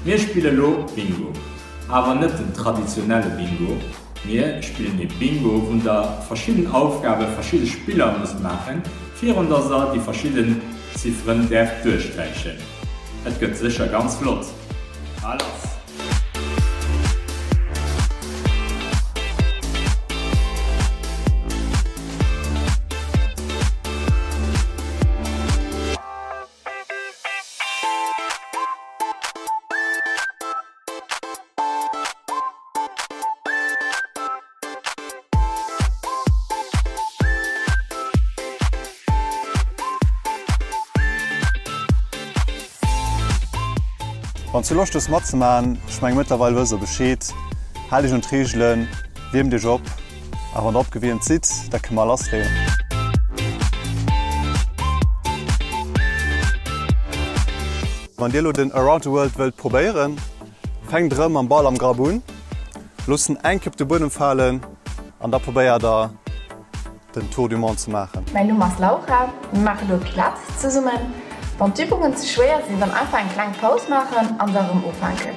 Mir spille lo Bingo. Awer net den traditionelle Bingo. Mir spillen ee Bingo wou der verschidden Aufgabe verschidde Spiller musst maachen virun dass der déi verschidden Zifferen däerft duerchsträichen. Et gëtt sécher ganz flott. A lass! Wann s du Loscht hues matzemaachen, ech menge mëttlerweil wësst der Bescheed, haalt iech un d'Reegelen, wiermt iech op a wann der opgewiermt sidd, da kënne mer lassleeën. Wann dir elo den Around the World wëllt probéieren, fänkt erëm mam Ball am Grapp un, loosst en eng Kéier op de Buedem falen an da probéiert der den Tour du Monde ze maachen. Mäin Numm ass Laura, mir maache lo Pilates zesummen. Wann d'Übungen ze schwéier sinn, dann einfach eng kleng Paus maachen an da rëm ufänken.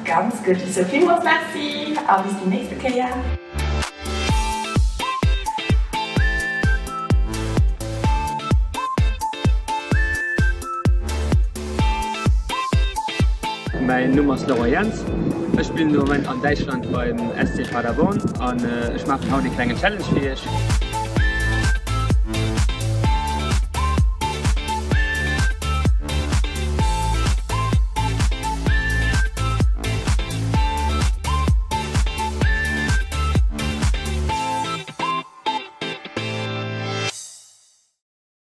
Ganz gutt, ech soe villmools Merci a bis déi nächste Kéier. Mäin Numm ass Laurent Jans. Ech spillen de Moment an Däitschland beim SC Paderborn an ech maachen haut ee klengen Challenge fir iech.